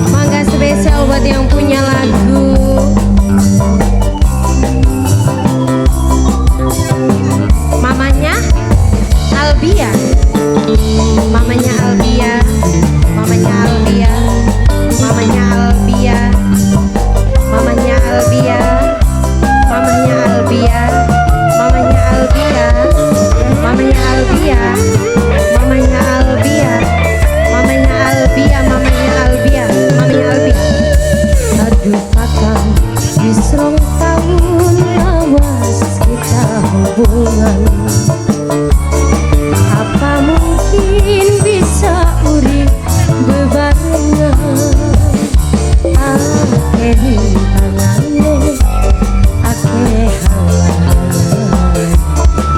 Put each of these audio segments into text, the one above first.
Mangga spesial buat yang punya lagu. Mamanya Albia, mamanya Albia, mamanya Albia, mamanya Albia, mamanya Albia, mamanya Albia, mamanya Albia, mamanya Albia, mamanya Albia, mamanya Albia, mamanya Albia, mamanya Albia. Aduh kakang, wis 2 tahun lawas kita hubungan. Apa mungkin bisa urip bebarengan? Akeh rintangane, akeh halangan.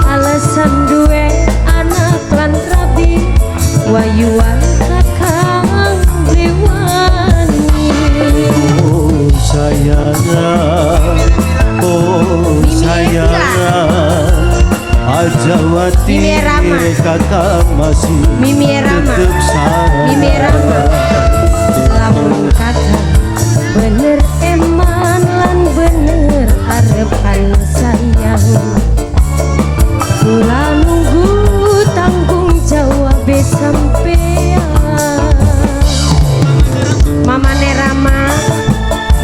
Alasan duwe anak lan rabi, wayuan kakang beli wani. Oh sayang, oh Mimi sayang, aja Mimi Rama. khawatir, kakak masih Mimi Rama. tetep sayang. Mimi Rama. Lamun kakang bener eman lan bener arepan sayang, kula nunggu tanggung jawab sampean. Mama Rama,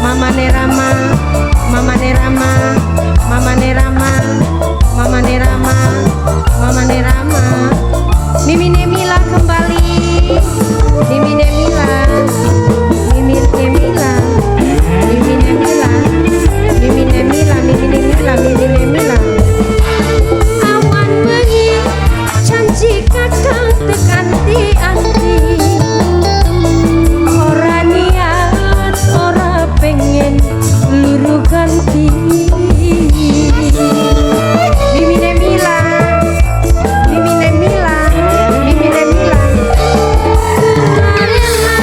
Mama Rama, Mama Rama, Mama Rama, Mama Rama, Mama Rama. Mimi Nemila kembali. Mimi Nemila, Mimi Nemila, Mimi Nemila, Mimi Nemila, Mimi Nemila, Mimi Nemila. Awan bengi janji kakang tekan anti. Ora niat, ora pengen luru ganti. Mimi Nemila, Mimi Nemila, Mimi Nemila. Kula rela,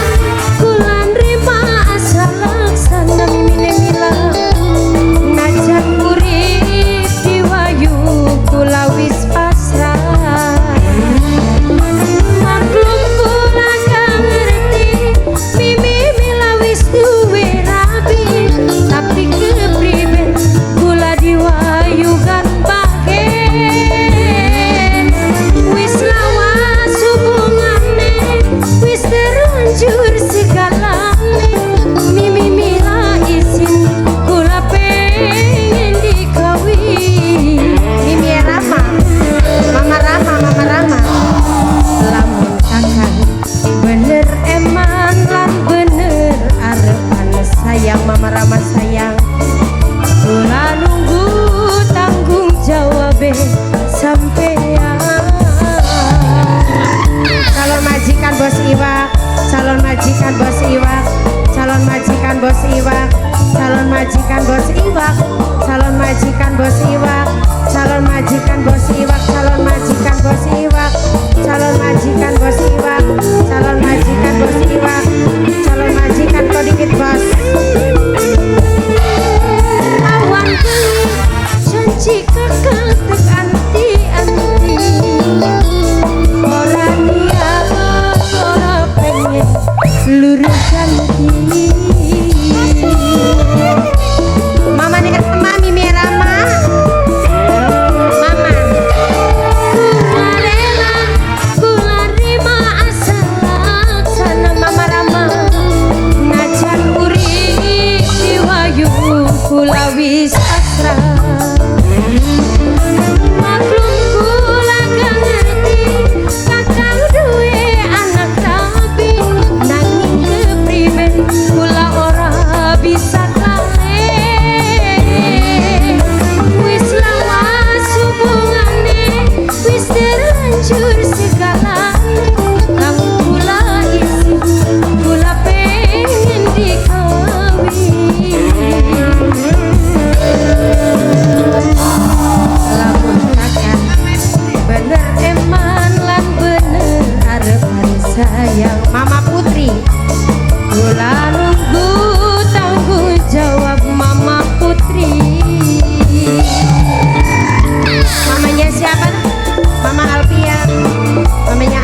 kula nrima asal laksana Mimi Nemila. Najan urip diwayu kula wis pasrah. Maklum kula gak ngerti, Mimi Mila wis duwe rabi, tapi kepriben kula diwayukan bagen. Wis lawas hubungane, wis terlanjur segalane. Mimi Mila izin, kula pengen dikawin. Mimi Rama, Mama Rama, Mama Rama. Lamun kakang bener eman lan bener arepan sayang, Mama Rama sayang, kula nunggu tanggung jawab sampean. Calon majikan bos Iwa, calon majikan bos Iwa, calon majikan bos Iwa, calon majikan bos Iwa, calon majikan bos Iwa, calon majikan bos Iwa, calon majikan bos Iwa, calon majikan bos Iwa, calon majikan bos Iwa, calon majikan kok dikit bos. Awan bengi janji kakang tek anti-anti. Ora niat, ora pengen luru ganti. Mama Rama, Mimi Rama, Mama. Kula rela, kula rima asal laksana Mama Rama. Najan urip diwayu kula wis pasrah. Maklum kula gak ngerti, kakang duwe anak rabi, nanging kepriben kula ora bisa klalen. Wis lawas hubungane, wis terlanjur segalane. Namun kula izin, kula pengen dikawin. Lamun kakang bener eman lan bener arepan sayang, Mama Putri, kula nunggu tanggung jawab Mama Putri. Mamanya siapa? Mama Alpia. Mamanya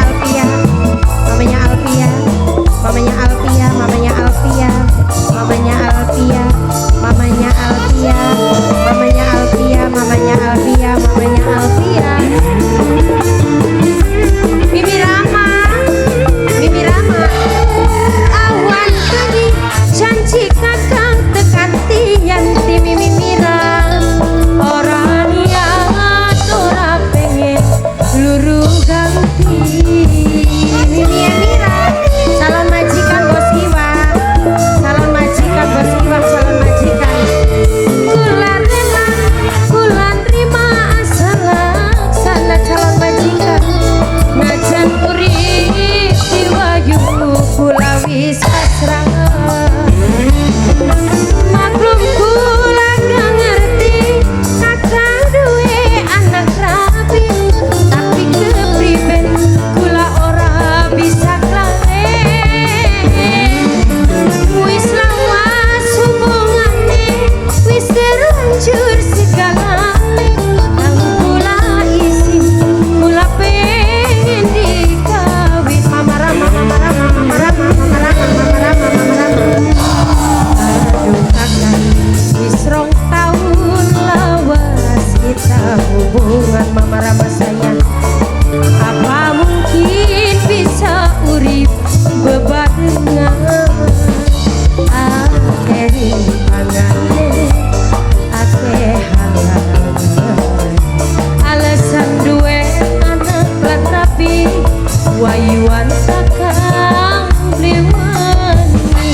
Wayuan kakang beli wani.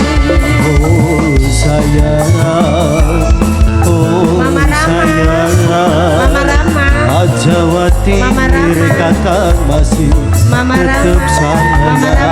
Oh sayang, oh Mama Rama. sayang. Mama Rama. Aja watir, Mama Rama. kakang masih Mama tetep Rama. Mama sayang.